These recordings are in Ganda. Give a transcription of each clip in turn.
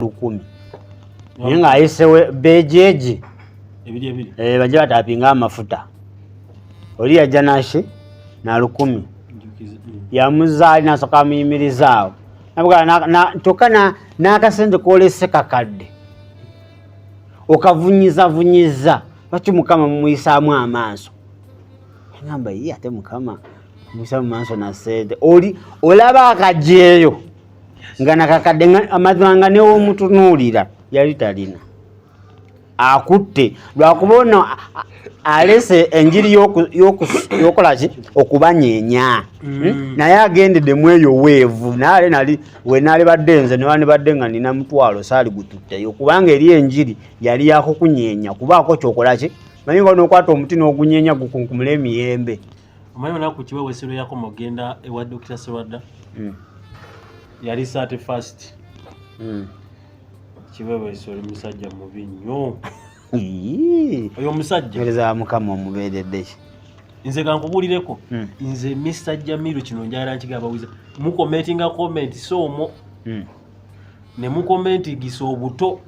10,000 naye ng'ayisewe bejeegi. Ebiri ebiri. Eh, bajja batapinga amafuta. Oli yajja naki na 1000. Yamuzaali nasooka amuyimirizaawo kyokka n'akasente koolese kakadde okavunyizavunyiza. Lwaki Mukama mumuyisaamu amaaso? Agamba ye ate Mukama muyisa mu maaso na ssente. Oli olaba akajeeyo nga nakakadde, amazima nga newomutunuulira yali talina akutte, lwakuba ono alese enjiri y'okukola ki, okubanyeenya. Naye agendedde mu eyo weevu, naye ale nali wenaalibadde nze newandibadde nga nina 5,000 saali gututteyo, kubanga eri enjiri yali yakukunyeenya kubaako kyokola ki. Manyi nga nokwata omuti n'ogunyeenya gukunkumula emiyembe. Omanyi olunaku Kiweweesero yakoma okugenda ewa Dokita Serwadda? Yali 31st. Kiweweese oli musajja mubi nnyo. Oyo omusajja. Mpereza wa Mukama omubeeredde ki? Nze kankubuulireko. Nze Mr Jamiru kino njagala nkigabawiza. Mukomentinga comment so omwo. Ne mukomentigisa obuto.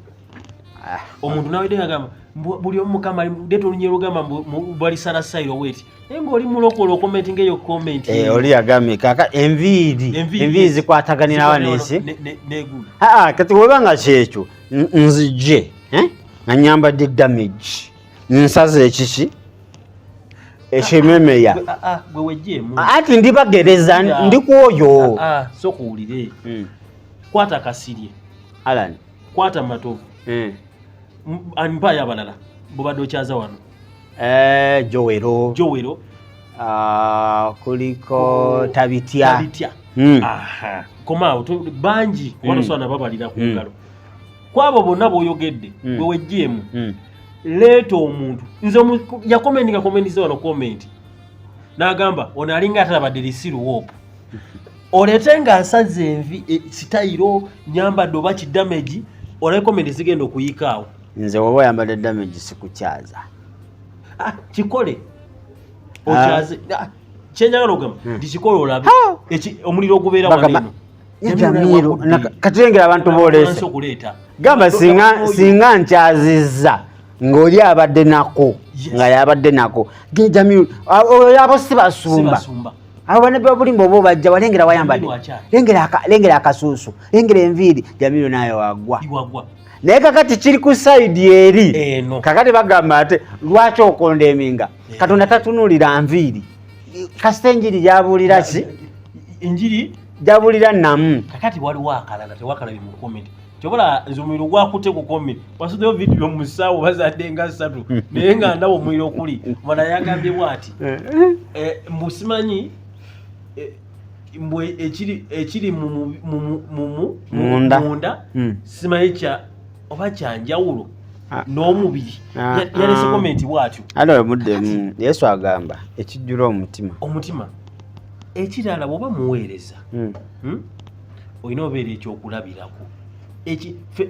Omuntu nawedde ng'agamba buli omu Mukama leeta olunyiriri olugamba mbu balisala sayiro weti. Naye ng'oli mulokole okomentinga eyo comment. Eh, oli yagambye kaka enviiri. Enviiri, enviiri yes. zikwataganirawa Zikwataganira n'ensi? N'eggulu. Aa, kati weba nga kyekyo, nzije, eh? Nga nyambadde damage. Nsaze ekiki? Ekimemeya. Gwe wejjeemu. Ati ndibagereza, ndi kwoyo. Sooka owulire. Kwata Kasirye. Alan. Kwata Matovu. Mpaayo abalala bw'obadde okyaza wano. Joero. Joero. Kuliko Tabitya. Tabitya. Aha. Komaawo, bangi, kuba tosobola nababalira ku ngalo. Kwabo bonna b'oyogedde, gwe wejjeemu. Leeta omuntu. Nze yakomentinga komentize wano comment. N'agamba, ono alinga atalabadde lisiru wopu. Oleete nga nsaze envi, sitayiro, nyambadde oba kidamage, olabe comment zigenda okuyika awo. Nze woba oyambadde damage sikukyaza. Kikole. Okyaze. Kyenjagala ogamba, nti kikole olabe. Omuliro ogubeera wano Bagamba, eno. Ye Jamiru Jamiru, wakudde. katulengera abantu Nabula boolese. nsi okuleeta. Gamba singa nkyazizza ng'oli abadde nako, nga yabadde nako. Ge Jamiru, oyo abo si basumba. Si basumba. Abo bannabbi ba bulimba oba obajja walengera wayambadde. Jamiru akyali. Lengera akasuusu, lengera enviiri, Jamiru naye wagwa. Iwagwa. Naye kakati kiri ku side eri. Eno. Kakati bagamba ate lwaki okonda eminga? Katonda tatunuulira nviiri. Kasita enjiri gy'abuulira ki? Enjiri gy'abuulira namu. Kakati waliwo akalala tewakalabye mu comment. Kyobola nze omuliro gwakutte ku comment. Wasuddeyo video mu ssaawa bazadde nga 3. Naye nga ndaba omuliro okuli. Omwana yagambye bw'ati. Mbu simanyi, mbu ekiri Munda. munda, simanyi kya oba kya njawulo n'omubiri. Yalese comment bw'atyo. Ate oyo muddemu, Yesu agamba ekijjula omutima. Omutima. Ekirala bw'oba muweereza, olina obeera ekyokulabirako.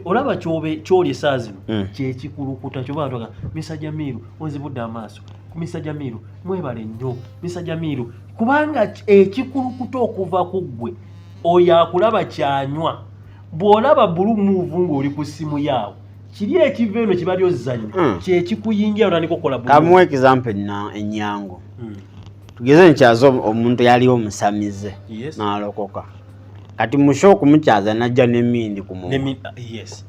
Olaba ky'oli essaawa zino, kyekikulukuta kyoba abantu bagamba, Mr Jamiru onzibudde amaaso, Mr Jamiru mwebale nnyo, Mr Jamiru, kubanga ekikulukuta okuva ku ggwe oyo akulaba kyanywa. Bw'olaba blue move ng'oli ku ssimu yaawo, kiri ekiva eno kibali ozannya, kyekikuyingira otandika okukola blue Kamuwa move. example ennyangu. Tugeze nkyaza omuntu yali omusamize, n'alokoka. Kati musho okumukyaza n'ajja n'emmindi ku mumwa. Yes.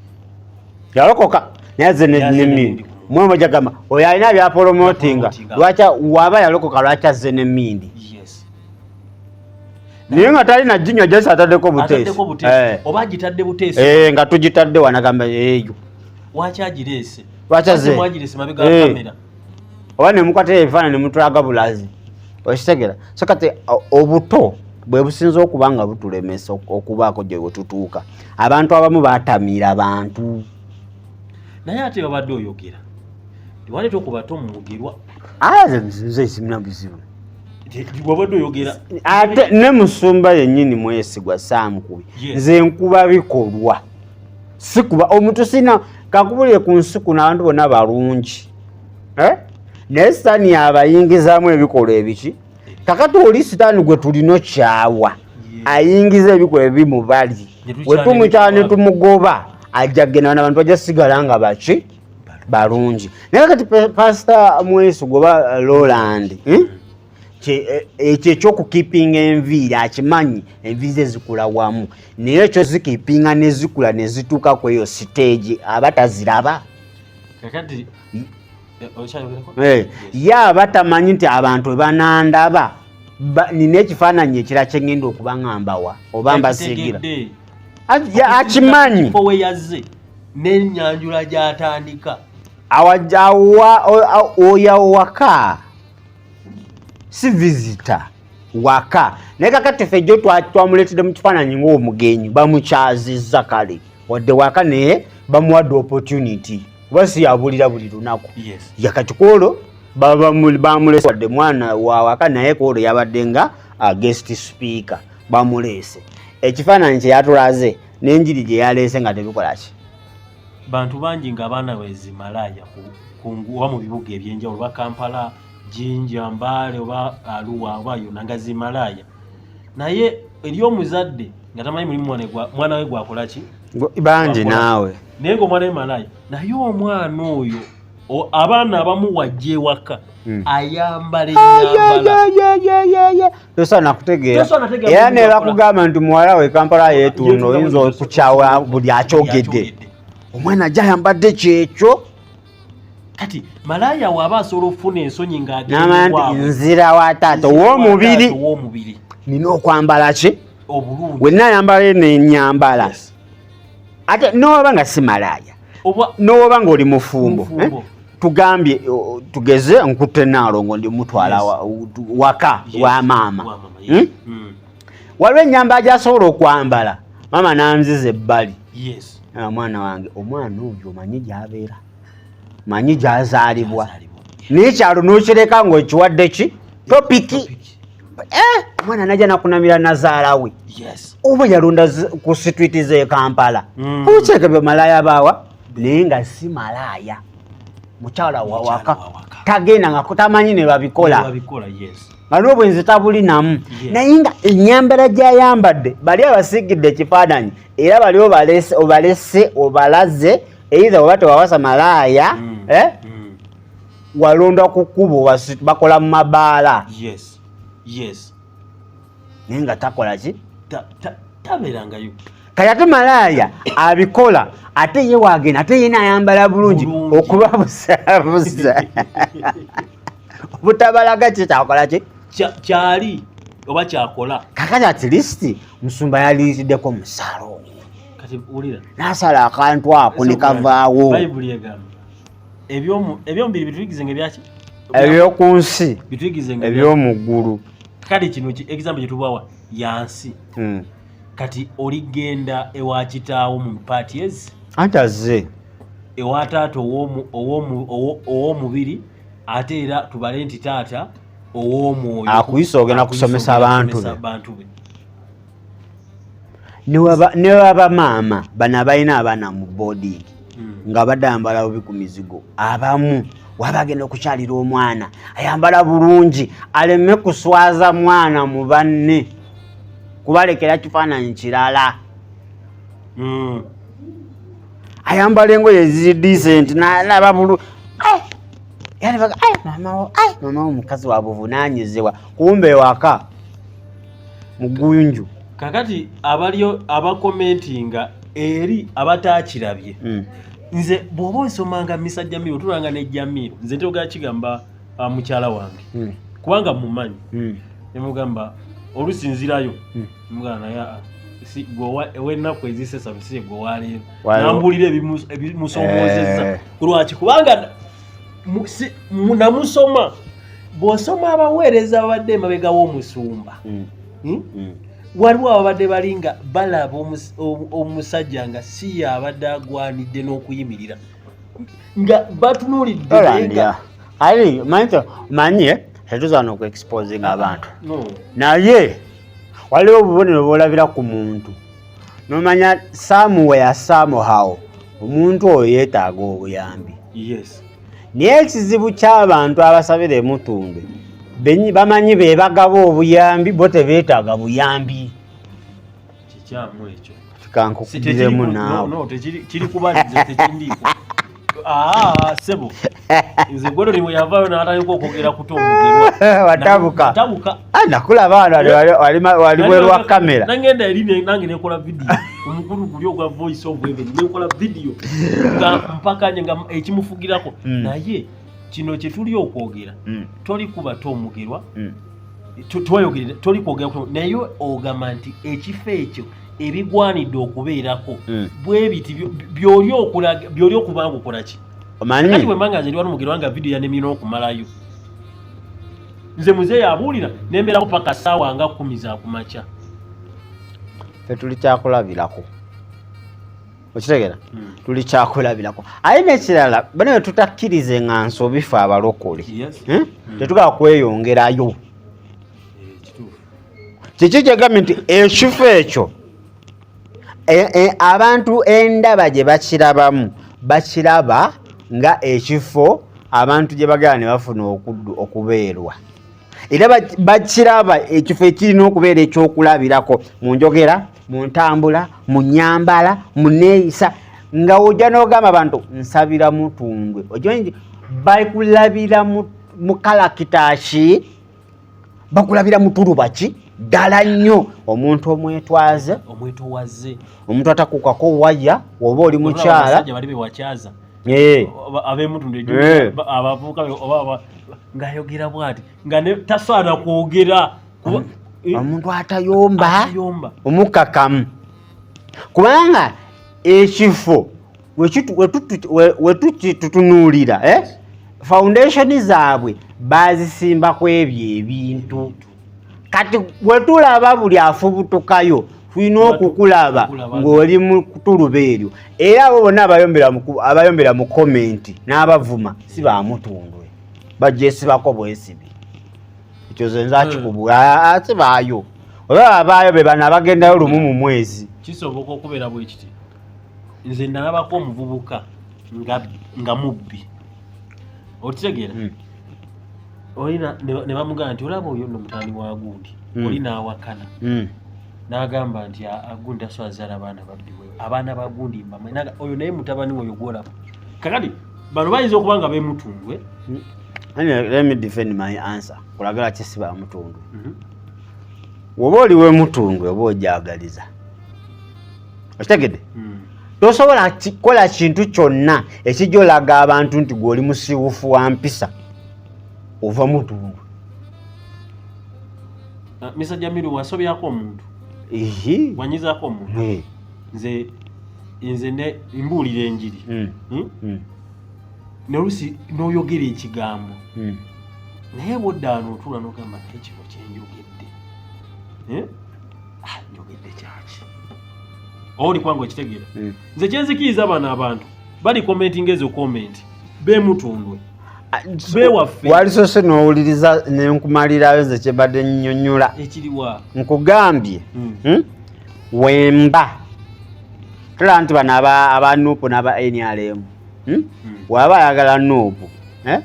Yalokoka naye azze Yazze n'emmindi. n'emmindi ku mumwa. Mwe mujja gamba oyo alina byapolomotinga. Byapolomotinga. Lwaki waba yalokoka lwaki azze n'emmindi? Naye nga talina ginywa, just ataddeko buteesi. Ataddeko buteesi. Oba agitadde buteesi. Nga tugitadde wanagamba eyo. Lwaki agireese? Lwaki azze? Lwaki mwagireese mabega ga kamera? Oba ne mukwata ebifaananyi ne mutulaga bulazi. Okitegera? So kati obuto bwe businza okuba nga butulemesa okubaako gye tutuuka. Abantu abamu batamiira abantu. Naye ate babadde oyogera. Tewaleeta okubato mu Mugerwa. Nze simina buzibu. Wabadde oyogera. Ate ne musumba yennyini mwesigwa Sam Kubi. Nze nkuba bikolwa. Sikuba omuntu sina kakubulire ku nsi kuno abantu bonna balungi. Naye Sitaani abayingizaamu ebikolwa ebiki? Kakati oli Sitaani gwe tulina okyawa. Ayingiza ebikolwa ebi mu bali. Ne tukyala Bwe tumukyawa ne ebikolwa. tumugoba, Ajja kugenda, bano abantu bajja sigala nga baki balungi. Naye kati Pasita Mwesigwa oba Roland, Ekyo ekyokukeepinga enviiri akimanyi, enviiri ze zikula wamu, naye ekyo zikeepinga ne zikula ne zituuka ku eyo stage aba taziraba. Kakati okyayogerako? Ye aba tamanyi nti abantu bwe banandaba nina ekifaananyi ekirala kye ŋŋenda okuba nga mbawa oba mbasiigira. Yakitegedde. Akimanyi. Kifo we yazze n'ennyanjula gy'atandika. Oyo waka si visitor waka, naye kakati ffe jjo twamuleetedde mu kifaananyi ng'omugenyi, bamukyazizza kale wadde waka, naye bamuwadde opportunity kuba si yabulira buli lunaku. Yakati kwolwo bamuleese wadde mwana wa waka, naye kwolwo yabadde nga guest speaker, bamuleese. Ekifaananyi kye yatulaze n'enjiri gye yaleese nga tebikola ki. Bantu bangi ng'abaana bezimalaaya oba mu bibuga ebyenjawulo, oba Kampala, Jinja, Mbaale oba Aluwa oba yonna nga zimalaaya, naye eri omuzadde nga tamanyi mulimu mwana we gwakola ki. Bangi. Gwakola. Naawe. Naye ng'omwana we malaaya, naye omwana oyo abaana abamu wajja ewaka ayambala ennyambala. Tosaana kutegeera. Tosaana kutegeera. Era Bulungi ne akola. Bakugamba nti muwala we Kampala yeetunda, Yeetunda. oyinza okukyawa buli akyogedde. Akyogedde. Omwana ajja ayambadde kyekyo. Kati malaaya waaba asobola okufuna ensonyi ng'agenda N'amanya nti ewaabwe. nzira wa taata ow'omubiri, ow'omubiri, nina okwambala ki obulungi. Wenna ayambala eno enyambala. Ate n'oba nga si malaaya, oba n'oba ng'oli mufumbo, Mufumbo. eh? Tugambye tugeze nkutte Naalongo ndi mutwala waka wa maama. Wa maama, yes. Waliwo ennyambala gy'asobola okwambala maama n'anziza ebbali. Ah, mwana wange, omwana oyo omanyi gy'abeera, manyi gy'azaalibwa, Azaalibwa. naye kyalo n'okireka ng'okiwadde ki topic. Topic. Eh, omwana najja nakunamira nazaala we oba yalunda ku street z'e Kampala. Okyeka bye malaaya baawa, naye nga si malaaya, mukyala wa Mukyala waka. wa waka. Tagenda nga tamanyi ne babikola. Babikola, yes. Nga n'obwenzi tabuli namu. Naye nga ennyambala gy'ayambadde, bali abasigidde ekifaananyi era bali obalese obalaze either oba tewawasa malaaya, eh? Walonda ku kkubo, bakola mu mabaala. Naye nga takola ki? Tabeerangayo. Kati ate malaaya abikola, ate ye wagenda ate ye naayambala bulungi Bulungi. okubabusabusa obutabalaga ki kyakola ki. Kyali oba kyakola. Kakati at least musumba yaliitiddeko mu saloni. Kati wulira. N'asala akantu ako ne kavaawo. Bayibuli egamba ebyomubiri bituyigize nga ebyaki? Ebyoku nsi. Bituyigize nga ebyomu ggulu. Kale kino example gyetubawa yansi. Kati oligenda ewa kitaawo mu part ezi. Anti azze. Ewa taata ow'omubiri, ate era tubale nti taata ow'omwoyo. Akuyisa ogenda Akuyisa kusomesa ogenda abantu kusomesa be. abantu be. Ne waba maama bano abalina abaana mu boarding nga badde ayambala bubi ku mizigo, abamu waba agenda okukyalira omwana ayambala bulungi aleme kuswaza mwana mu banne, kubalekera kifaananyi kirala. Ayambala engoye eziri decent, nalaba bulu mamawo, mamawo omukazi wa buvunaanyizibwa, kumbe ewaka mugunju. Kakati abaliyo abacommentinga eri abatakirabye, nze bw'oba osomanga Misa Jamiru, otulanga ne Jamiru, nze ntoga kigamba mukyala wange kubanga mumanyi, nemugamba olusinzirayo, mugamba naye si gwe ow'ennaku ezisesa, si gwe waleero. Nambulira ebimusomoozezza. Lwaki? Kubanga namusoma. Bw'osoma abaweereza ababadde emabega w'omusumba, Waliwo ababadde bali nga balaba omusajja nga si yabadde agwanidde n'okuyimirira, nga batunuulidde naye nga Ali manyi, manyi tetuzaana okuexposinga abantu. No. Naye waliwo obubonero bwolabira ku muntu nomanya somewhere, somehow omuntu oyo yeetaaga obuyambi. Naye ekizibu ky'abantu abasabira emutundwe, bamanyi be bagaba obuyambi, bo tebeetaaga buyambi. Kikyamu ekyo. Kankukubiremu naawe. No, kiri kubaliza tekindiiko. Ah, sebo, nze Gordon bwe yavaayo n'atandika okwogera kutomugerwa. Watabuka. Tabuka. Ah, nakulaba wano wali bweru wa kamera. Nangenda eri nange nekola video omukulu guli ogwa Voice of Heaven, nekola video nga mpakanye nga ekimufugirako. Naye kino kye tuli okwogera, toli kuba tomugerwa, twayogerera, toli kwogera, naye ogamba nti ekifo ekyo ebigwanidde okubeerako bwe biti byoli okulaga, byoli okubanga okola ki. Omanyi? Kati bwe mbanga nze ndi wano mugerwa nga video yanemye n'okumalayo, nze muzeeyi abuulira nembeerako paka ssaawa nga 10 za kumakya. Ffe tuli kyakulabirako, okitegeera? Tuli kyakulabirako. Aye n'ekirala, bano tutakkirize nga nsobi ffe abalokole. Eh? Tetugala kweyongerayo. Kituufu. Kiki kyegambye nti ekifo ekyo abantu endaba gye bakirabamu, bakiraba nga ekifo abantu gye bagala ne bafuna okubeerwa, era bakiraba ekifo ekirina okubeera ekyokulabirako mu njogera, mu ntambula, mu nnyambala, mu neeyisa, nga ojja n'ogamba abantu nsabira Mutundwe. Okimanyi nti bakulabira mu character ki, bakulabira mutuluba ki ddala nnyo, omuntu omwetwaze, omwetowaze, omuntu atakukako waya oba oli mukyala. Abasajja bali bewakyaza ab'emutundu, abavubuka oba ng'ayogera bw'ati nga tasaana kwogera. Omuntu atayomba, atayomba, omukakamu, kubanga ekifo wetukitutunuulira, foundation zaabwe bazisimbako ebyo ebintu. Kati wetulaba buli afubutukayo, tulina okukulaba ng'oli mu kutuluba eryo. Era abo bonna abayombera mu comment n'abavuma si bamutundwe, bagyesibako bwesibi. Ekyo ze nze akikubwa, si baayo. Oba abaayo be bano abagendayo lumu mu mwezi. Kisoboka okubeera bwe kiti. Nze nalabako omuvubuka nga mubbi, okitegeera? Olina ne bamugamba nti olaba oyo nno mutaani wa gundi. Oli n'awakana n'agamba nti gundi aswazaala abaana babbi, abaana ba gundi mbamanyi, oyo naye mutabani we oyo gwolaba. Kakati bano bayinza okuba nga bemutundwe. Let me defend my answer. Kulagala ki si bamutundwe? Woba oli wemutundwe oba ojagaliza, okitegedde? Tosobola kukola kintu kyonna ekijja olaga abantu nti gwe oli musiiwufu wa mpisa ova mutundwe. Mr Jamiru, wasobyako omuntu? Wanyizaako omuntu? Nze ne mbuulira enjiri, nolusi n'oyogera ekigambo, naye bwoddaano otuula n'ogamba, naye kino kyenjogedde, njogedde kyaki? Oli kubanga okitegeera. Nze kyenzikiriza, bano abantu bali commenting ezo comment bemutundwe, bewaffe. Walisose n'owuliriza nenkumalirayo nze kyebadde nnyonnyola. Ekiriwa? Nkugambye, wemba tulaba nti bano aba NUP n'aba NRM, Waba ayagala NUP, eh?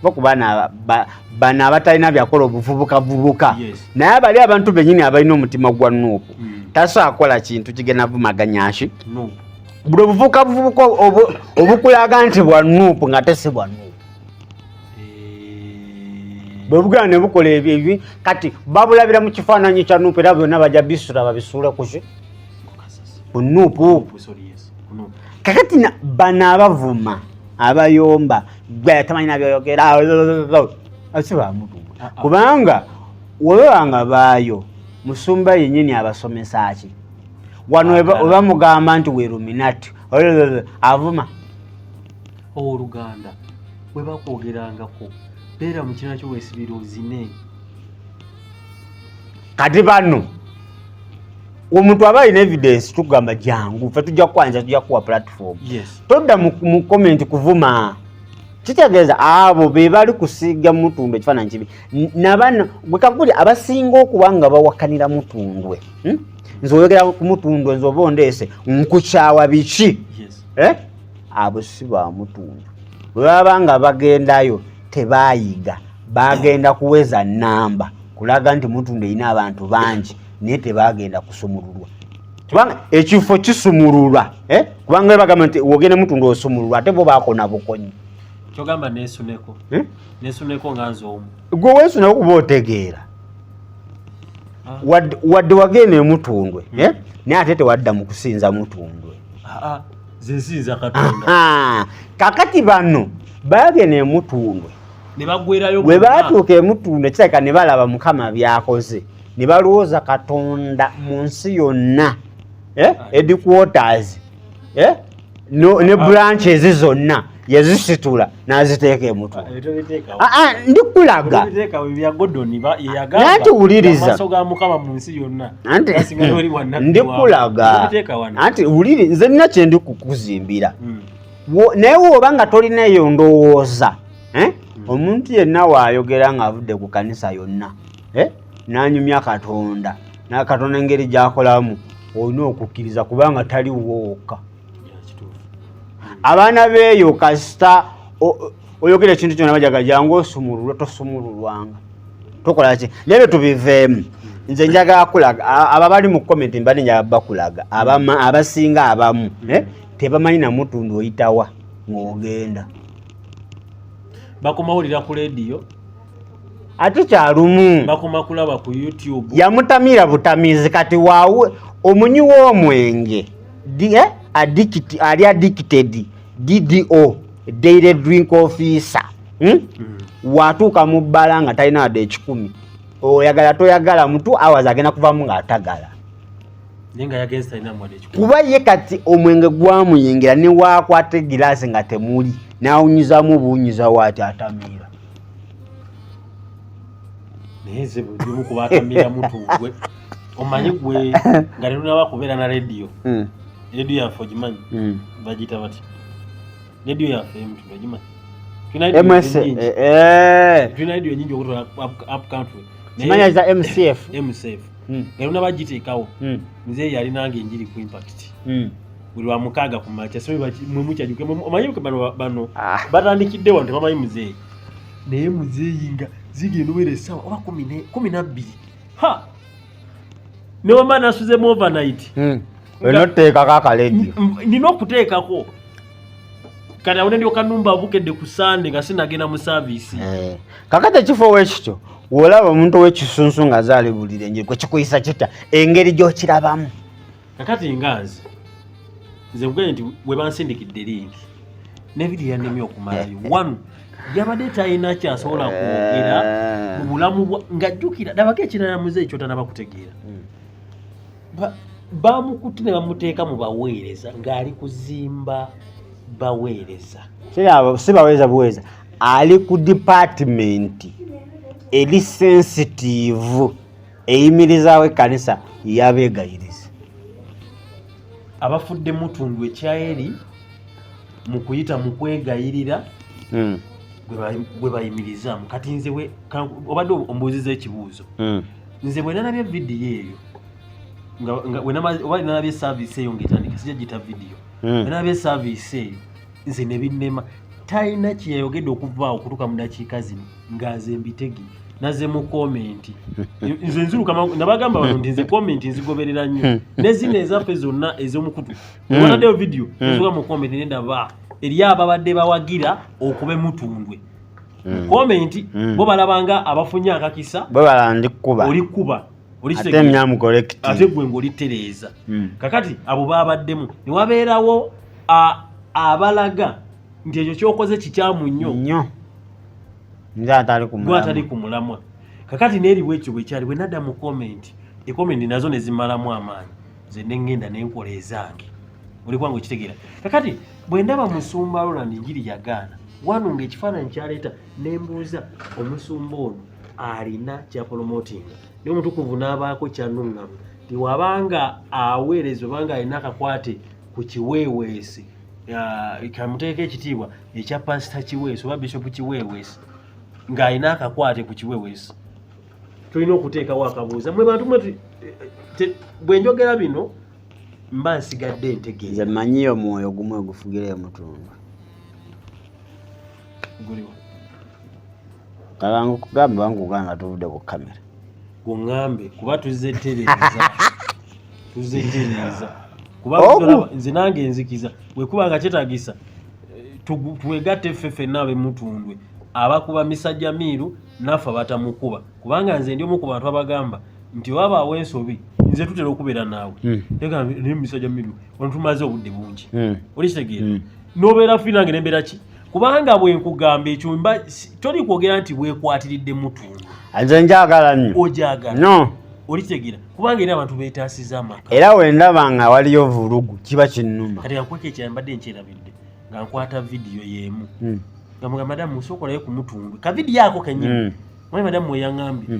Bo bano abatalina byakola, obuvubukavubuka, naye abali abantu bennyini abalina omutima gwa NUP, tasobola kukola kintu kigenda vumaganya ki buli obuvubukavubuka obukulaga nti bwa NUP nga tesi bwa NUP. Bwe bugenda ne bukola ebyo ebi, kati babulabira mu kifaananyi kya NUP, era byonna bajja bisula babisuule kuki? Ku NUP. Kakati bano abavuma, abayomba, gwe tamanyi nabyoyogera, si bamutuuma, kubanga webaba nga baayo, musumba yennyini abasomesa ki? Wano webamugamba nti weruminati avuma. Owooluganda, bwe bakwogerangako, beera mu kirala kyo, weesibira ozine. Kati bano omuntu aba alina evidence, tugamba jangu, fe tujja kukwanza, tujja kuwa platform. Todda mu comment kuvuma. Kitegeeza abo be bali kusiiga Mutundwe ekifaananyi kibi. Nabano gwe kakuli abasinga okuba nga bawakanira Mutundwe, Nze oyogera ku Mutundwe, nze oba ondeese nkukyawa biki? Eh? Abo si ba Mutundwe. Bwe baba nga bagendayo tebayiga, bagenda kuweza namba kulaga nti Mutundwe erina abantu bangi, naye tebagenda kusumululwa. Kubanga ekifo kisumululwa, eh? Kubanga bagamba nti wogenda Mutundwe osumululwa, ate bo bakona bukonyi. Kyogamba nesuneko? Eh? Nesuneko nga nze omu? Gwe weesunako kuba otegeera. Ah. Wadde wagenda emutundwe, eh? Naye ate tewadda mu kusinza Mutundwe. Ah, ah, nze nsinza Katonda. Aha. Kakati bano bagenda emutundwe ne bagwerayo bwe bonna. Baatuuka emutundwe, kirabika ne balaba Mukama byakoze, ne balowooza Katonda mu nsi yonna, eh? Headquarters, eh? No, ne branches zonna yazisitula n'aziteeka emutundwe. Ebyo tobiteekawo. Ah, ah, ndikulaga. Tobiteekawo, ebya Gordon ye yagamba, Nanti wuliriza. amaaso ga Mukama mu nsi yonna Anti gasinga oli wa nabbi ndikulaga. waabwe. Tobiteeka wano. Anti wuliri, nze nina kye ndi kukuzimbira. Naye woba nga tolina eyo ndowooza, eh? Omuntu yenna waayogera ng'avudde ku kanisa yonna, eh? N'anyumya Katonda na Katonda engeri gy'akolamu, olina okukkiriza kubanga taliwo wokka. Ya, kituufu. Abaana beeyo kasita oyogera ekintu kyonna bajaga jangu osumululwe, tosumululwanga, tokola ki? Naye bye tubiveemu. Nze njagala kulaga abo abali mu comment, mbadde njagala bakulaga abasinga abamu, eh? Tebamanyi namutundu oyitawa ng'ogenda. Bakomawulira ku lediyo. Ate kyalumu. Bakoma kulaba ku YouTube. Yamutamira butamizi. Kati waawe omunywi w'omwenge eh? Ali addicted, DDO, daily drink officer, Watuuka mu bbala nga talina wadde 100, oyagala toyagala, mu 2 hours agenda kuvamu ng'atagala. Naye nga yagenze talina mwadde 100. Kuba ye kati omwenge gwamuyingira, ne waakwata egiraasi nga temuli, n'awunyizamu obuwunyiza waati atamiira. Naye nze bulimu kubatamira Mutundwe. Omanyi gwe nga tetunaba kubeera na rediyo, rediyo yaffe ogimanyi? Bagiyita bati rediyo yaffe eMutundwe ogimanyi? Tulina rediyo MS nyingi. Eh, Tulina rediyo nyingi okutwala up country. Naye Kimanya za MCF. MCF nga tunaba giteekawo, nze yalinanga enjiri ku Impact buli lwa mukaaga ku makya. So mwe mukyajuke, omanyi bano Ah. batandikidde wano, tebamanyi muzeeyi. Naye muzeeyi nga zigenda obeera essaawa oba 12, ha, newamba nasuzemu overnight. Olina otuteekako akalediyo. Nina okuteekako. Kati awo nendyoka numba bukedde ku Sande nga sinagenda mu service. Eh, kakati ekifo wekityo wolaba omuntu ow'ekisunsu nga zaalibulira enjiri, kwe kikuyisa kitya engeri gy'okirabamu? Kakati nga nze nkugambye nti bwe bansindikidde link ne vidiyo yannemye okumalayo one, yabadde talina kyasobola kwogera mu bulamu bwa ng'ajjukira. Labako ekirala muzeeyi kyotanaba kutegeera. Bamukutte ne bamuteeka mu baweereza ng'ali kuzimba baweereza. Si baweereza buweereza, ali ku department eri sensitive eyimirizaawo ekkanisa yabeegayiriza. Abafudde Mutundu ekyayeri mu kuyita mu kwegayirira gwe bayimirizaamu. Kati nze obadde ombuuziza ekibuuzo. Nze bwe nalabye vidiyo eyo oba nalabye service eyo ng'etandika, sijja gita vidiyo. Bwe nalabye service eyo nze ne binnema. Talina kyeyayogedde okuvaawo okutuuka mu dakiika zino nga nze mbitege naze mu comment. Nze nziruka nabagamba bano nti nze comment nzigoberera nnyo, ne zino ezaffe zonna ez'omukutu wataddeyo vidiyo, nzuka mu comment nendaba eri ababadde bawagira okuba emutundwe. Comment bo balabanga abafunye akakisa. Bwe bala ndi kuba. Oli kuba oli ate kitegeera. Myamu correct. Ate gwe ng'olitereeza. Kakati abo babaddemu ne wabeerawo abalaga nti ekyo kyokoze kikyamu nnyo. Nnyo, nze atali ku Gwe atali mulamwa. Ku mulamwa. Kakati neeri bwekyo bwe kyali. Bwe nadda mu comment, ecomment nazo ne zimalamu amaanyi. Nze ne ŋŋenda ne nkola ezange, oli kwange okitegeera. Kakati bwe ndaba musumba Roland njiri yagaana wano ng'ekifaananyi kyaleeta, ne mbuuza omusumba ono alina kyapolomotinga, naye omutukuvu n'abaako kyanuŋŋamu nti wabanga aweereza obanga alina akakwate ku Kiweeweesi, kamuteeka ekitiibwa ekya Pasita Kiweesi oba Bishopu Kiweeweesi, ng'alina akakwate ku Kiweeweesi, tulina okuteekawo akabuuza. Mwe bantu mwe bwe njogera bino mba nsigadde Nze ntegeera. mmanyiyo omwoyo gumu ogufugira emutundu. Guliwa? Kalangu kugamba bankugamba tuvudde ku kamera. Guŋŋambe kuba tuzze tereeza. Tuzze tereeza kuba nze nange enzikiza bwekuba nga kyetagisa twegatte ffe ffenna ab'emutundwe abakuba Misajja Miiru naffe abatamukuba, kubanga nze ndi omu ku bantu abagamba nti wabaawo ensobi nze tutera okubeera naawe naye Misajja Miiru wano tumaze obudde bungi olikitegeera n'obeera fi nange nembeera ki, kubanga bwe nkugamba ekyo mba toli kwogera nti bwekwatiridde mutundwe. Nze njagala nnyo. Ojagala. No. Olitegeera kubanga era abantu beetaasiza amaka. Era wendaba nga waliyo vulugu kiba kinnuma. Kati kankweka ekirala mbadde nkyerabidde nga nkwata vidiyo y'emu nga mugamba madamu musooka olabe ku mutundwe ka vidiyo ako kennyini mwe madamu we yaŋŋambye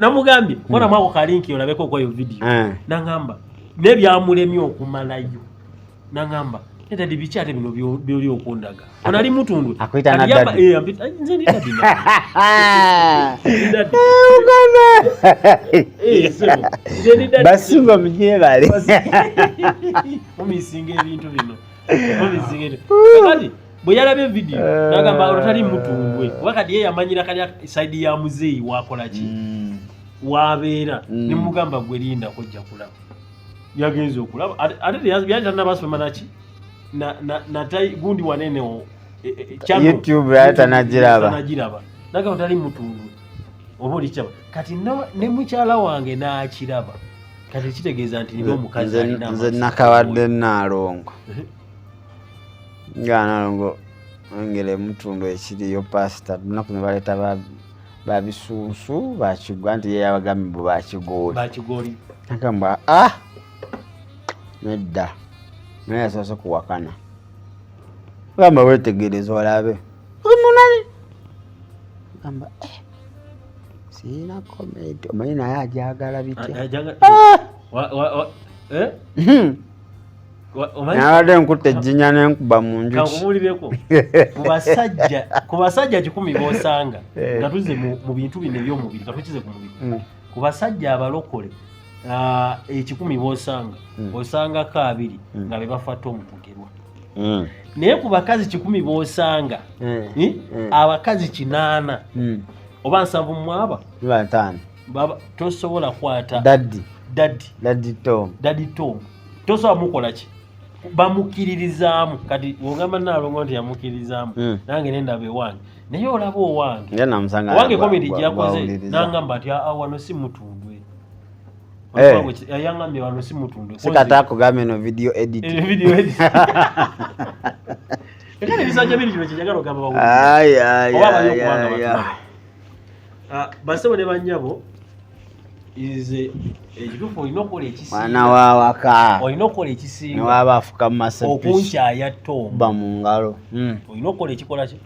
namugambye kona mwako kalinki olabeko okwayo vidiyo naŋŋamba naye byamulemye okumalayo naŋŋamba nedadi biki ate bino byoli okundaga ono ali mutundwe. Akuyita na daddy. Nze ndi daddy. Basumba mugyebale. Mumisinga ebintu bino. Mumisinga ebintu. Kati bwe yalabye vidiyo nagamba olwo tali mutundwe kuba kati ye yamanyira kali saidi ya muzeeyi wakola ki wabeera ne mugamba gwe lindako ojja kulaba. Yagenze okulaba ate yali tannabasoma naki gundi wanene YouTube yali tanagiraba. Nagamba tali mutundwe oba olikyaba kati ne mukyala wange n'akiraba kati kitegeeza nti nina omukazi alina Nze nakawadde Naalongo nga Naalongo engeri emutundu ekiriyo pasita lunaku ne baleeta babisuusu bakigwa nti ye yabagambye mbu bakigooli. Bakigooli. Nagamba ah nedda naye yasoose kuwakana gamba weetegereza olabe munani gamba sirina comment omanyi naye ajagala bitya nabadde nkutta ejjinya nenkuba mu njuki. Kankubuulireko ku basajja 10 b'osanga nga tuzze mu bintu bino eby'omubiri katukize ku mubiri ku basajja abalokole 10 b'osanga osangako 2 nga be bafa Tom Mugerwa. Naye ku bakazi 10 b'osanga abakazi 8 oba 70 5 tosobola kwata daddy Daddy Tom tosobola mukola ki bamukkiririzaamu. Kati wogamba Naalongo nti yamukkiririzaamu nange nendaba ewange naye olaba owange owange komedi gyakoze nangamba nti wano si mutundwe. Yangambye wano si mutundwe. Sikata akugambye no video edit. Video edit. Ekale ebisajja biri kino kyenjagala ogamba bawulirize. Oba abayo okubanga batulaba. Basebo ne bannyabo nze ekituufu olina okukola ekisinga. Mwana wa waka. Olina okukola ekisinga. Ne waba afuka mu masepiki. Okunkyaya Tom. Kuba mu ngalo. Olina okukola ekikola ki?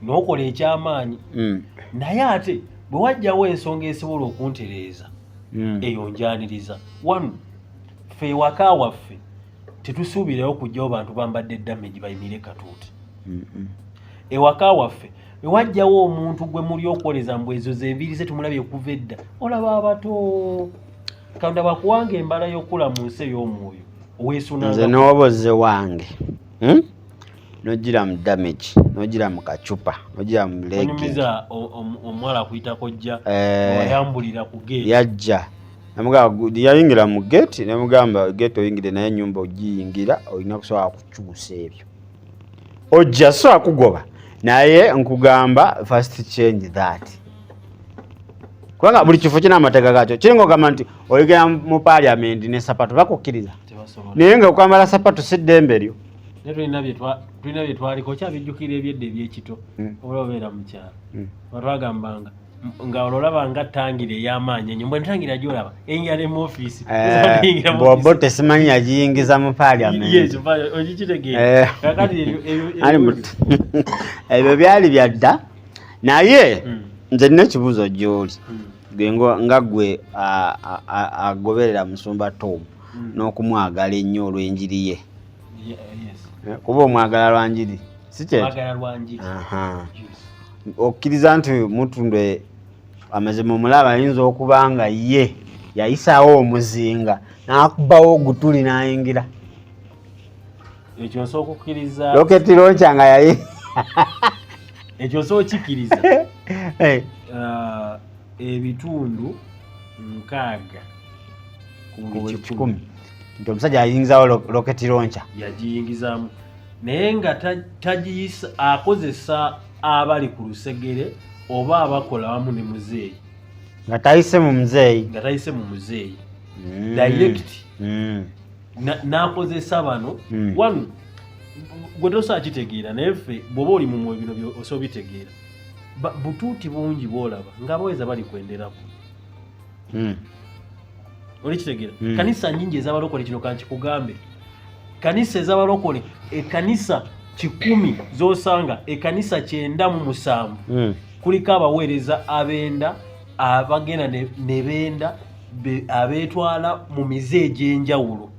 N'okola eky'amaanyi. Naye ate bwe wajjawo ensonga esobola okuntereeza eyo njaniriza. Wano ffe ewaka waffe tetusuubirayo kujjawo bantu bambadde damage bayimire katuuti. Ewaka waffe wajjawo omuntu gwe muli okwoleza mbu ezo z'enviiri ze tumulabye okuva edda olaba abato Katonda bakuwanga embala y'okula mu nsi ey'omwoyo oweesunanga. Nze n'oboze wange nogira mu damage nogira mu kacupa nogira mu legging. Onyumiza omuwala akuyita kojja wayambulira ku gate. Yajja namugamba yayingira mu gate namugamba gate oyingire naye ennyumba ogiyingira olina kusobola kukyusa ebyo ojja sobola kugoba naye nkugamba first change that kubanga buli kifo kirina amateeka gaakyo. Kiringa ogamba nti oyogera mu parliament ne sapatu bakukkiriza naye nga okwambala sapatu si ddembe lyo. Naye tulina bye twaliko okyabijjukira ebyedda ebyekito oba obeera mu kyalo batwagambanga nga ololaba nga tangira ey'amaanyi ennyo mbwe ntangira gy'olaba eyingira ne mu ofiisi. Bw'oba tesimanyi yagiyingiza mu parliament. Okikitegeera kakati ebyo byali bya dda. Naye nze nina ekibuuzo gy'oli nga gwe agoberera Musumba Tom n'okumwagala ennyo olw'enjiri ye. Kuba omwagala lwa njiri si kyekyo? Okkiriza nti Mutundwe amazima omulaba ayinza okuba nga ye yayisaawo omuzinga n'akubawo ogutuli n'ayingira. Ekyo nsooka okukkiriza. Rocket launcher nga yayi ekyo nsooka okikkiriza. Ebitundu 6 ku buli 100. Nti omusajja ayingizawo rocket launcher. Yagiyingizaamu naye nga tagiyisa, akozesa abali ku lusegere oba abakola wamu ne muzeeyi. Nga tayise mu muzeeyi. Nga tayise mu muzeeyi. Direct. N'akozesa bano. Wano gwe tosobola kitegeera, naye ffe bw'oba oli mu mwoyo bino osobola bitegeera. Butuuti bungi bw'olaba ng'abaweza bali kwenderako. Oli kitegeera? Kanisa nnyingi ez'abalokole, kino kankikugambe. Kanisa ez'abalokole, ekkanisa 100 z'osanga, ekkanisa 97 kuliko abaweereza abenda, abagenda ne benda, abeetwala mu mize egy'enjawulo.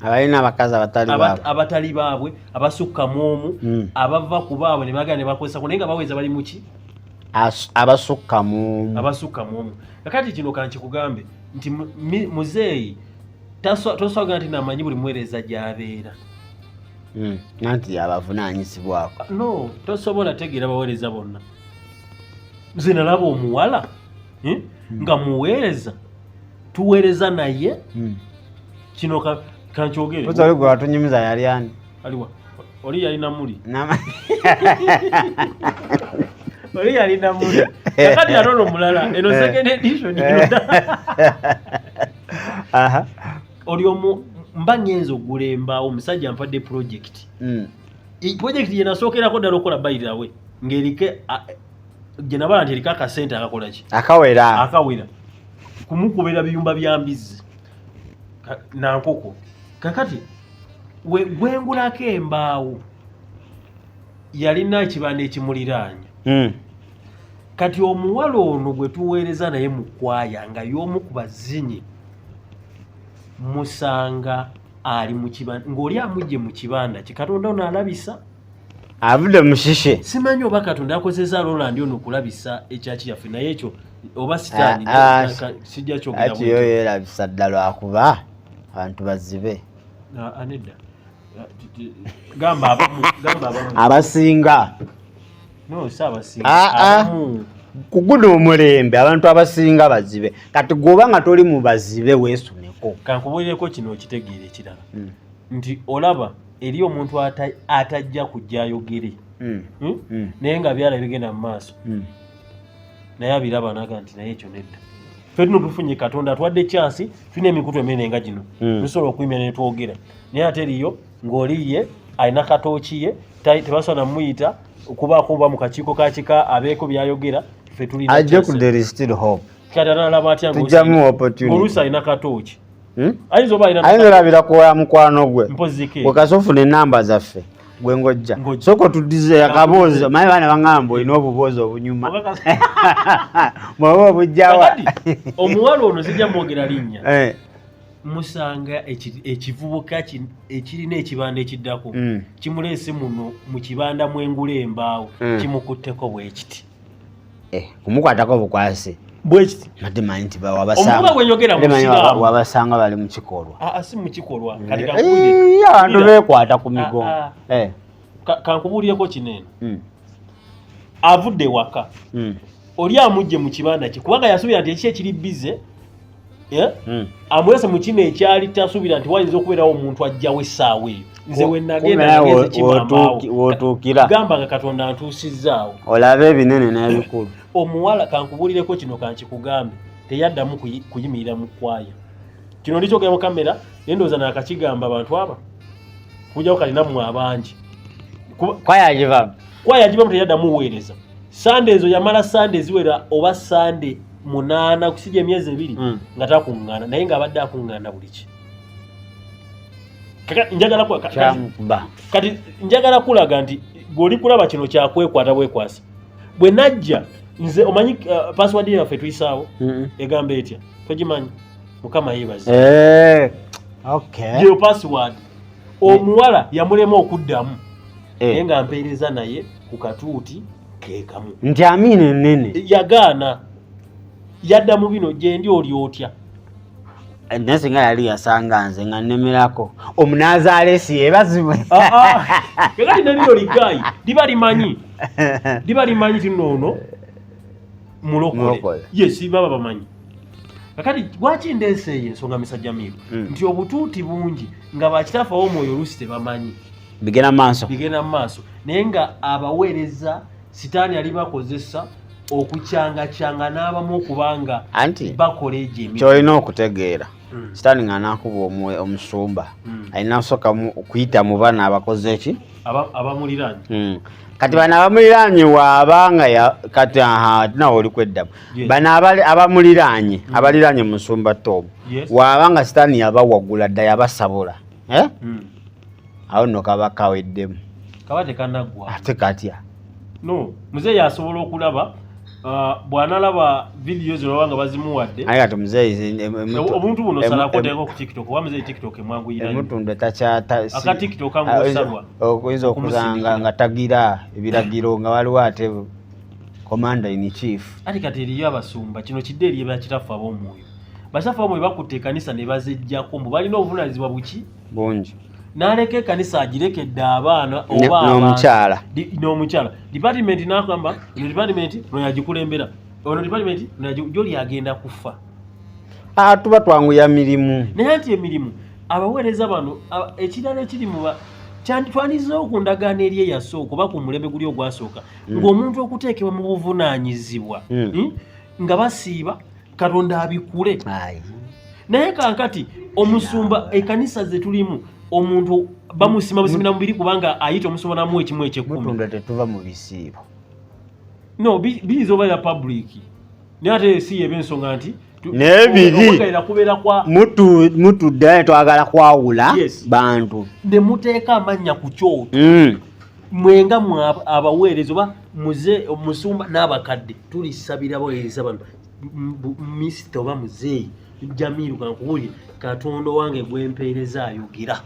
Abalina abakazi abatali baabwe. Abatali baabwe, abasukka mu omu, abava ku baabwe ne bagenda ne bakozesa, naye nga baweereza bali mu ki? Abasukka mu omu. Abasukka mu omu. Kakati kino kankikugambe nti muzeeyi tosobola nti namanyi buli muweereza gy'abeera. Nanti yabavunaanyizibwako. No, tosobola tegeera baweereza bonna. Nze nalaba omuwala, nga muweereza, tuweereza naye. Kino kankyogere. Oli gwe watunyumiza yali ani? Aliwa? Oli yali namuli. Oli yali namuli. Kakati ate ono omulala, eno second edition. Oli omu mba ngenze okugula embaawo, omusajja ampadde project. Project gye nasookerako ddala okukola by the way, ng'eriko gye nabala nti eriko akasente akakola ki? Akawera. Akawera. Kumukubira biyumba bya mbizzi na nkoko. Kakati we gwengulako embaawo yalina ekibanda ekimuliraanye. Kati omuwala ono gwe tuweereza naye mu kwaya nga y'omu ku bazinyi, musanga ali mu kibanda, ng'oli amugye mu kibanda kye. Katonda ono alabisa. Avudde mu shishe. Simanyi oba Katonda akozesa Roland ono okulabisa ekyaki yaffe, naye ekyo oba sitaani, sijja kyogera Ati bwentyo. Yo yeerabisa ddala lwakuba abantu bazibe. Nedda. Gamba abamu, gamba abamu. Abasinga. No, si abasinga. Abamu. Ku guno omulembe abantu abasinga bazibe. Kati gwoba nga toli mu bazibe weesuneko. Kankubuulireko kino okitegeera ekirala. Nti olaba eri omuntu atajja kujja ayogere. Naye nga byala bigenda mu maaso. Naye abiraba n'agamba nti naye ekyo nedda. Ffe tuno tufunye Katonda atuwadde chance, tulina emikutu eminene nga gino. Tusobola okuyimira ne twogera. Naye ate eriyo ng'oli ye alina katooki ye, tebasobola namuyita okubaako oba mu kakiiko ka kika abeeko by'ayogera, ffe tulina Ajje chance. ku there is still hope. Kati analaba atya Tujjamu opportunity. ng'oluusi alina katooki? Ayinza oba alina Ayinza olabira ku wa mukwano gwe. Mpozzi ke. Gwe kasofuna ennamba zaffe. Gwe ng'ojja. Ng'ojja. Sooka otuddize akaboozi. Omanyi baana baŋŋamba olina obuboozi obunyuma. Oba Bw'oba obujjawa. Kakati, omuwala ono sijja mwogera linnya. Musanga ekivubuka ekirina ekibanda ekiddako. Kimuleese muno mu kibanda mwengula embaawo. Kimukutteko bwe kiti. Kumukwatako bukwasi. Bwe kiti. Mbadde manyi nti Omuvubuka gwe njogera Mbadde manyi Musiraamu. wabasanga bali mu kikolwa. Si mu kikolwa. Kati kankubuulire. Abantu Wulira. beekwata ku migongo. Kankubuulireko kino eno. Avudde waka. Oli amugye mu kibanda kye kubanga yasuubira nti ekiki ekiri bize. Amulese mu kino ekyali tasuubira nti wayinza okubeerawo omuntu ajjawo essaawa eyo. Nze we nagenda Kumbe nagenze kimambaawo. Wootuukira. Gamba nga Katonda antuusizzaawo. Olabe ebinene n'ebikulu. Omuwala kankubuulireko kino kankikugambe teyaddamu kuyimirira mu kwaya. Kino ndikyogera mu kamera naye ndowooza naakakigamba abantu aba. Kujjako kati nammwe abangi. Kwaya agivamu. Kwaya agivamu teyaddamu weereza. Sande ezo yamala Sande eziwera oba Sande 8 kusijja emyezi 2 nga takuŋŋaana naye ng'abadde akuŋŋaana buli ki. Kaka, njagala ku-, ka-, Kyamukuba. Kati njagala kulaga nti gw'oli kulaba kino kyakwekwata bwekwasa. Bwe najja nze omanyi password yaffe tuyisaawo? Egamba etya? Togimanyi? Mukama yeebaze. Okay. Yo password. Omuwala yamulema okuddamu. Naye nga mpeereza naye ku katuuti ke kamu. Nti amiina ennene. Yagaana. Yaddamu bino gye ndi oli otya? Naye singa yali yasanga nze nga nnemerako. Omunaazaaleesi yeebazibwe. Kakati ne lino ligaayi liba limanyi. Liba limanyi nti nno ono mulokole. Mulokole. Yes, baba bamanyi. Kakati lwaki ndeese eyo ensonga, Mr Jamiru? Nti obutuuti bungi nga bakitaffe ab'omwoyo oluusi tebamanyi. Bigenda maaso. Bigenda mu maaso, naye nga abaweereza sitaani ali bakozesa okukyangakyanga n'abamu okubanga Anti bakola egyo emirimu. Kyolina okutegeera, sitaani nga anakuba omusumba, alina kusooka kuyita mu bana abakoze eki? Abamuliraanye. Kati bano abamuliraanye waabanga kati aha nawe oli kweddamu. Bano abamuliraanye, abaliraanye musumba Tom, waabanga sitaani yabawagula dda, yabasabula, eh? Awo nno kaba kaweddemu. Kaba tekanaggwa. Ate katya? No, muzeeyi asobola okulaba, bw'analaba vidiyo zino oba nga bazimuwadde. Aye kati muzeeyi Obuntu buno salako, oteekako ku TikTok, oba muzeeyi TikTok emwanguyira nnyo. Emutundu takyata. Aka TikTok kangu osalwa. Oyinza okusanga Okumusindikira. nga tagira ebiragiro, nga waliwo ate commander in chief. Ati kati eriyo abasumba, kino kidde eri bakitaffe ab'omwoyo. Bakitaffe ab'omwoyo bakutte ekkanisa ne bazejjako mbu balina obuvunaanyizibwa buki? Bungi. N'aleka ekkanisa agirekedde abaana oba abantu. N'omukyala. N'omukyala. Department n'agamba eno department ono yagikulembera, ono department ono gyoli agenda kufa. Ah, tuba twanguya mirimu. Naye anti emirimu abaweereza bano ekirala ekiri mu twanizeewo ku ndagaano eri eyasooka oba ku mulembe guli ogwasooka, ng'omuntu okuteekebwa mu buvunaanyizibwa, nga basiiba Katonda abikule. Naye kankati omusumba, ekkanisa ze tulimu, omuntu bamusima busimira mubiri kubanga ayita omusumba namuwa ekimu ekyekkumi. Mutunda tetuva mu bisiibo. No, biyinza oba ya public, naye ate si yeba ensonga nti Naye biri. Okwegayirira kubeera kwa Mutudde naye twagala kwawula bantu. Ne muteeka amannya ku kyoto. Mwenga mwe abaweereza oba muze omusumba n'abakadde, tulisabira abaweereza bano. Minisita oba muzeeyi Jamiru, kankubuulire, Katonda wange gwempeereza ayogera.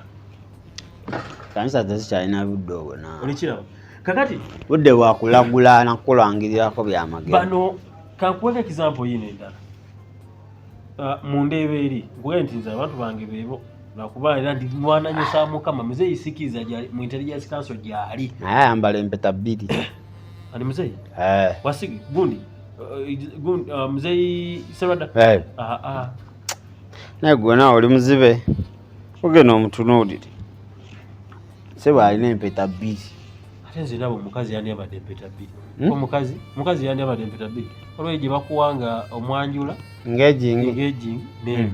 Kanisa tezikyalina budde obwo naawe. Olikiraba kakati. Budde bwakulagula nakulangirirako byamagero. Bano kankuweko example yino endala. Mu ndeeba eri nkugaye nti nze abantu bange beebo, lwakuba era ndi mwananyusa Mukama. Muzeeyi sikiriza gyali mu Intelligence Council gyali. Naye ayambala empeta bbiri. Ani, muzeeyi? Eh. Wasigi gundi, gundi, muzeeyi Serwadda. Eh. Ah, ah. Naye gwe naawe oli muzibe, ogenda omutunuulire, sebo alina empeta bbiri. Ate nze ndaba omukazi yandiyambadde empeta bbiri. Omukazi yandiyambadde empeta bbiri, waliwo gye bakuwa nga omwanjula. Engaging. Engaging n'eno.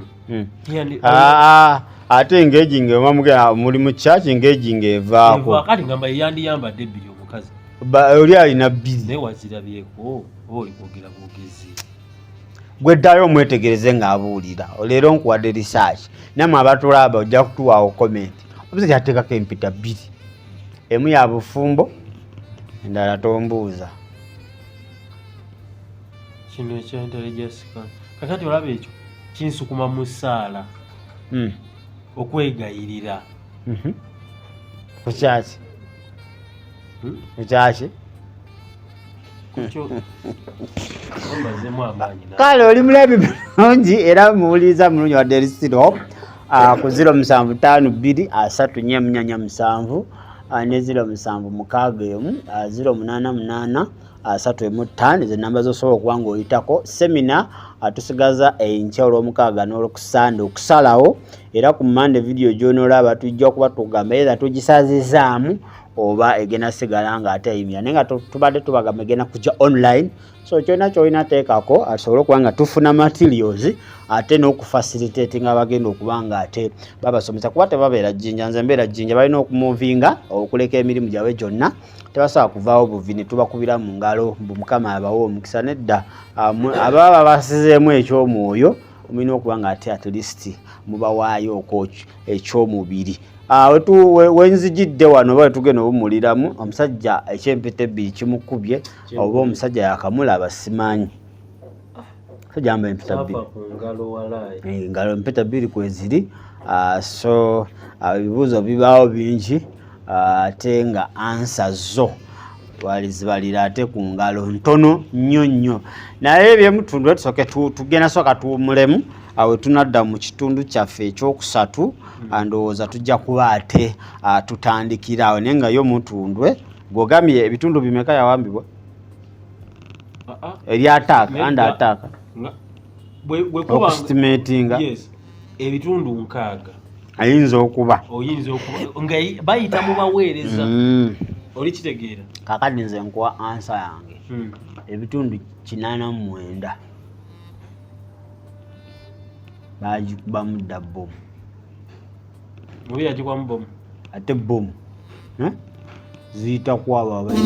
Ah, ate engaging oba mugenda muli mu church, engaging evaako. Kati ngamba yandiyambadde ebbiri omukazi. Oli alina bbiri. Naye wazirabyeko oba oli kwogera bwogezi? Gwe ddayo omwetegereze ng'abuulira. Leero nkuwadde research, nammwe abatulaba ojja kutuwaawo comment. Omusajja ateekako empeta bbiri, emu ya bufumbo, endala tombuuza. Kino ekya Intelligence, kakati olaba ekyo kinsukuma mu ssaala okwegayirira. Kukyaki? Hmm? Kukyaki? Kukyo omazemu amaanyi Kale oli mulabi bulungi era muwuliriza mulungi wadde erisiro ku 0752 3447 ne 0761 088 35. Ezo namba zosobola okuba nga oyitako. Seminar tusigaza enkya olwomukaaga n'olwokusande okusalawo, era ku Mande vidiyo gy'onoolaba tujja kuba tugamba either tugisazizaamu oba egenda sigala nga ate eyimira, naye nga tubadde tubagamba egenda kujja online. So kyolina kyolina teekako asobole okuba nga tufuna materials ate n'okufacilitating abagenda okuba nga ate babasomesa, kuba tebabeera Jjinja, nze mbeera Jjinja, balina okumuvinga okuleka emirimu gyabwe gyonna, tebasobola kuvaawo buvi ne tubakubira mu ngalo mbu Mukama abawe omukisa. Nedda, ababa babasizeemu ekyomwoyo, mulina okuba nga ate at least mubawaayo okwo ekyomubiri. Wenzijidde wano oba wetugenda obumuliramu omusajja ekyempeta ebbiri kimukubye, oba omusajja yakamulaba simanyi. Omusajja yambaye empeta Saava bbiri. Ku ngalo walaayi. Engalo empeta bbiri kweziri. So ebibuuzo bibaawo bingi, ate nga answer zo walizibalira ate ku ngalo ntono nnyo nnyo. Naye ebyemutundu tusooke tugenda sooka tuwummulemu, awo tunadda mu kitundu kyaffe ekyokusatu. Ndowooza tujja kuba ate tutandikira awo, naye nga yo Mutundwe gwogambye ebitundu bimeka yawambibwa? Ah, ah. Eri ataaka Nedda. anda ataaka. Nga Bwe kuba Okuestimatinga. Yes, 60% Ayinza okuba Oyinza okuba nga bayita mu baweereza. Oli kitegeera? Kakati nze nkuwa answer yange. 89% bagikubamu dda bomu. Mubi yagikwamu bomu. Ate bomu, eh? Ziyita kwabo abayi.